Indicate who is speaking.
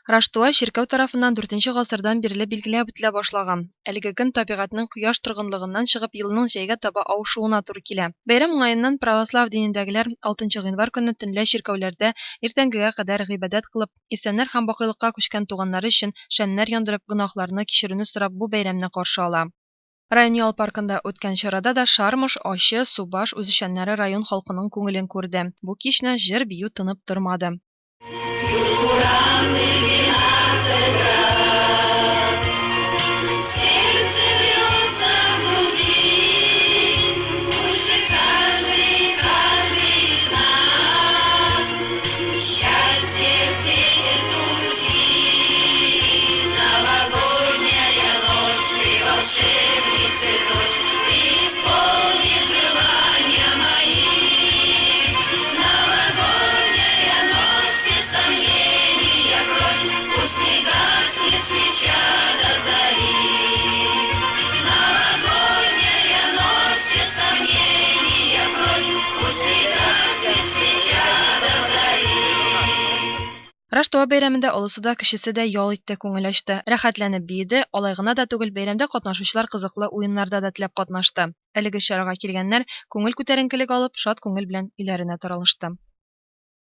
Speaker 1: Раштуа чиркәү тарафыннан дүртенче гасырдан бирле билгеләп үтелә башлаган. Әлеге көн табигатьнең кояш торгынлыгыннан чыгып елның җәйгә таба авышуына туры килә. Бәйрәм уңаеннан православ динендәгеләр алтынчы гыйнвар көнне төнлә чиркәүләрдә иртәнгегә кадәр гыйбадәт кылып, исәннәр һәм бакыйлыкка күчкән туганнары өчен шәмнәр яндырып, гөнаһларны кичерүне сорап бу бәйрәмне каршы ала. Район ял паркында үткән чарада да Шармыш, Ачы, Субаш үзешчәннәре район халкының күңелен күрде. Бу кичне җыр-бию тынып тормады. Раштуа бәйрәмендә олысы да, кечесе дә ял итте, күңел ачты, рәхәтләнеп биеде, алай гына да түгел, бәйрәмдә катнашучылар кызыклы уеннарда да теләп катнашты. Әлеге чарага килгәннәр күңел күтәренкелек алып, шат күңел белән өйләренә таралышты.